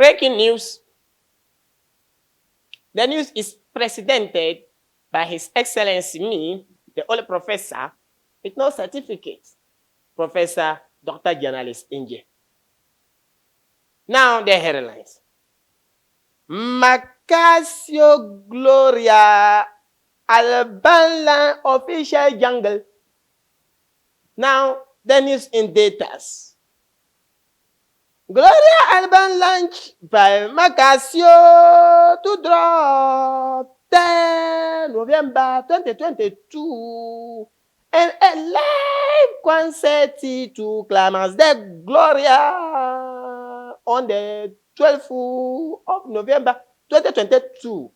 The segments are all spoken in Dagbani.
Breaking news. The news is precedented by His Excellency me, the only professor with no certificate, Professor Dr. Journalist Nje. Now the headlines. Macasio Gloria Albanland official jungle. Now the news in details. Gloria Alban launch by Macasio to drop 10 November 2022 and a live concert to climax the Gloria on the 12th of November 2022.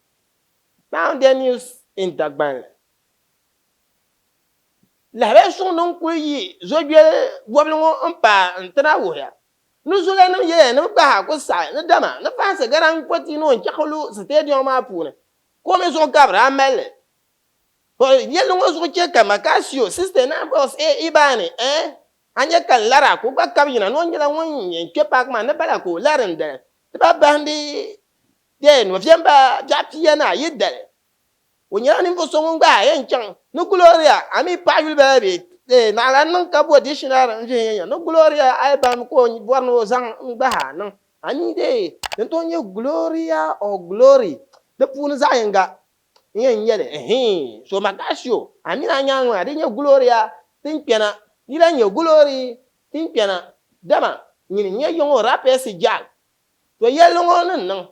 Now the news in Dagbanli. Lahabali suŋ din kuli yi zogbeli bɔbili ŋɔ m-paai n-ti na wuhiya ni zuliyanim yɛliya ni bɛ gbahi a ku saɣi ni dama ni faansi garam pɔti ni o n-chaɣi lu sitɛdiɔm maa puuni ka o mi zuɣu ka bɛ daa mali li. To yɛlli ŋɔ zuɣu chɛ ka Makasio, 69 Box A, Ibani, eh, a nya ka n lara ka o gba kabi yina ni o nyɛla ŋun yɛn kpe paaki maa ni bala ka o lari n-dali ti ba bahindi dee November biɛɣu 12 dali. O nyɛla ninvuɣ so ŋun gba yɛn chaŋ ni Gloria, a mi paɣa yuli bala bee? Eeh, naɣila n niŋ ka bo dictionary n-vihi yɛn ya ni Gloria album ka o bɔri ni o zaŋ n-gbahi a niŋ. A mi dee din tooi nyɛ Gloria or Glory di puuni zaɣ yinga n-yɛn nyɛ li. Ɛhii, so Makasio, a mini a nyaaŋa maa di nyɛ Gloria tiŋkpɛna, di lahi nyɛ Glory tiŋkpɛna, dama nyini n-nyɛ yiŋɔ rapɛsi jaal. To yɛlli ŋɔ ni niŋ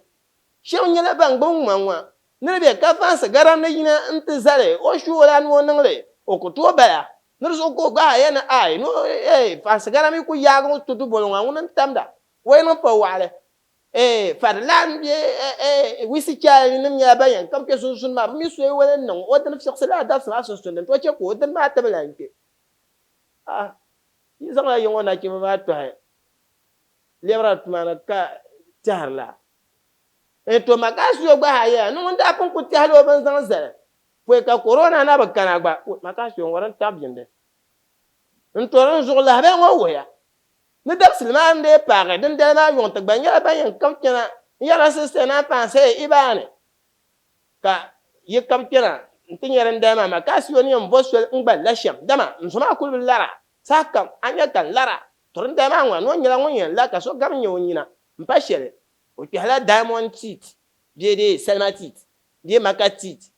Shɛba nyɛla ban gbubi ŋma ŋma ni di be ka fansi garam ni yina nti zali o shuu la ni o niŋ li, o ku tooi bala. Ni di zuɣu ka o gbaai ya ni aai ni o eei fansi garam yi ku yaagi ŋun tutu boli ŋɔ ŋuni n-tamda o yi niŋ pa waɣili eei fari lan be eei wisi chali nim nyɛla ban yɛn kabi kpe sunsuuni maa bɛ mi soyi wali n-niŋ o dini fiɣisi lala dabisi maa sunsuuni din tooi che ka o dini maa ti bi lan kpe. Ah yi zaŋla yiŋɔ nachimba maa tɔhi lɛbira tuma ni ka tɛhiri la. N to Makasio gba ha yɛla ni ŋun daa pun kuli tɛhila o bini zaŋ zali pɔi ka corona na bi kana gba. Makasio ŋɔ din tabi bindi. N to din zuɣu lahabali ŋɔ wuhiya ni dabisili maa n-dee paagi dindali maa yuŋ ti gba nyɛla ban yɛn kabi kpɛna n-yɛrila Sister Naa Paanseyi Ibaani ka yi kabi kpɛna nti nya dindali maa Makasio ni yɛn bo soli n-gba la shɛm dama n zo maa kuli bi lara sahakam a nya ka n lara to dindali maa ŋɔ ni o nyɛla ŋun yɛn la ka sokam nya o nyina m-pa shɛli. O kpɛhila diamond teeth bee dee salima teeth bee maka teeth.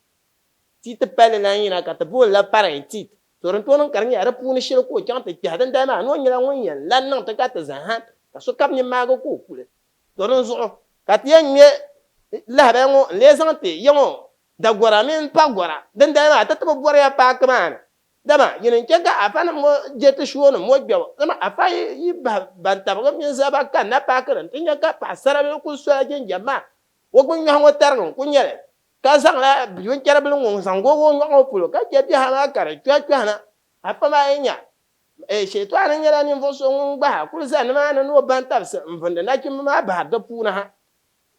Teeth palli lan yina ka ti booni la parine teeth. To din tooi niŋ ka di nyɛla di puuni shɛli ka o chaŋ ti kpɛhi dindali maa ni o nyɛla ŋun yɛn lan niŋ ti ka ti zani ha ka sokam nini maagi ka o kuli. To din zuɣu ka ti yɛn ŋme lahabali ŋɔ n-lee zaŋ ti ya ŋɔ dagora mini pagora dindali maa ti ti bi bɔri ya paaki maa ni. Dama nyini n-chɛ ka afanim ŋɔ je ti shoonim ŋɔ gbɛbu, dama afa yi bahi bantabigi mini zaba kanna paaki ni nti nya ka paɣisaribila kul sola jinjam maa, o gbi nyɔhi ŋɔ tariga n-kul nyɛ li, ka zaŋla binchɛribila ŋɔ n-zaŋ goog o nyɔɣu ŋɔ polo, ka chɛ biɛha maa ka di kpɛhikpɛhi na. Afa maa yi nya Shɛtɔɣani nyɛla ninvuɣ so ŋun gbahi kul za nimaani ni o bantabisi n-vundi nachimba maa bahiri di puuni ha,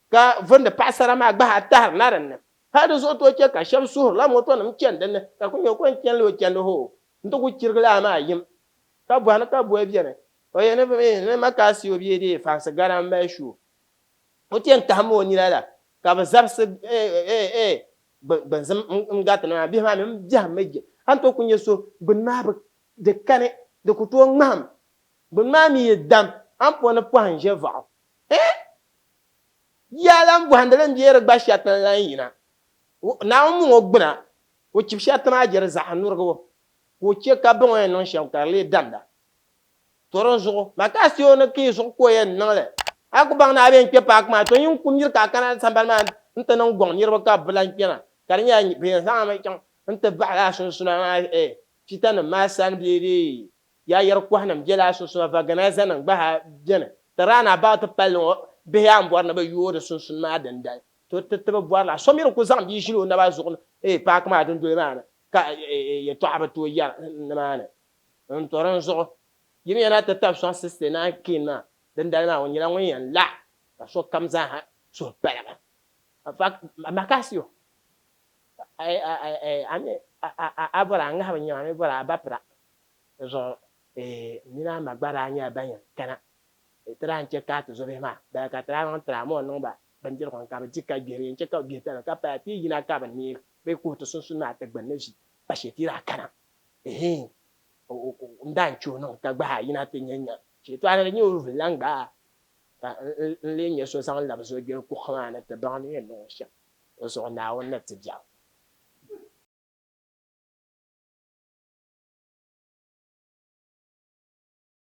ka vundi paɣisara maa gbahi a tahiri na din ni. Hal di zuɣu tooi chɛ ka shɛb suhirila motonim chani din ni, ka ku nya o ko n-chani la o chandi hoo nti ku chirigi lala maa yim, ka bɔhi ni ka bɔi beni. O yɛli ni ni Makasio bia dee fansi gana m-mali shuu. O ti yɛn kahim o nina la, ka bɛ zabisi gbinzim n-gariti ni maa. Bihi maa mi m-biɛhim mi je. A ni tooi ku nya so gbini maa bi di kani, di ku tooi ŋmahim. Gbini maa mi yi dam, a ni po ni pɔhim ʒe vɔɣu. Eh! Yaa lan bɔhindi li m-biɛri gba shɛriti n-lan yina. Naawuni muŋ o gbuna, o chibi shɛriti maa je di zaɣa nurigibu, ka o che ka bɛ ŋɔ yɛn niŋ shɛm ka di lee damda. To dinzuɣu, Makasi o ni ka yi zuɣu ka o yɛn niŋ li. A ku baŋ ni a bɛ n-kpe paaki maa, to nyin ku miri ka a kana sambani maa nti niŋ gɔŋ niriba ka bɛ lan kpɛna, ka di nyɛla bɛ yɛn zaŋ a mi chaŋ nti baɣi lala sunsuna maa pitanim maa sani bee dee Yaayɛri kɔhinim bela a sunsuna, vaganaizanim gba ha beni. Ti round about palli ŋɔ, bihi a ni bɔri ni bɛ yooi di sunsuni maa dindali. To ti ti bi bɔri la. So mi di ku zaŋ bia ʒili o naba zuɣu ni paaki maa dundoli maa ni ka yɛtɔɣa bi tooi yɛri nimaani. N-to dinzuɣu, yimiya na ti tabi sɔŋ 69 King maa dindali maa, o nyɛla ŋun yɛn la ka sokam zaaha suhu paligi. In fact, Makasio, a bɔri a ŋahibu n-nyɛ ma, a mi bɔri a ba pira. Di zuɣu m mini a ma gba daa nyɛla ban yɛn kana. Ti daa n-chɛ ka a tizɔbihi maa bala ka ti daa zaŋ tiraamɔɔ niŋ ba bindirigu ni ka bɛ di ka gbihiri yɛn chɛ ka bɛ gbihi tali ka paya ti yi yina ka bɛ neei bee kuhi ti sunsuuni maa ti gbinni vi pa shee ti daa kana. Ɛhɛin, n daa n-chɛ o niŋ ka gbahi a yina ti nya nya shɛtɔɣa ni di nyɛ o vili lan gbaai ka n lee nya so zaŋ labi zogbeli kuɣa maa ni ti baŋ ni yɛn niŋ o shɛm. O zuɣu Naawuni ni ti biɛɣu.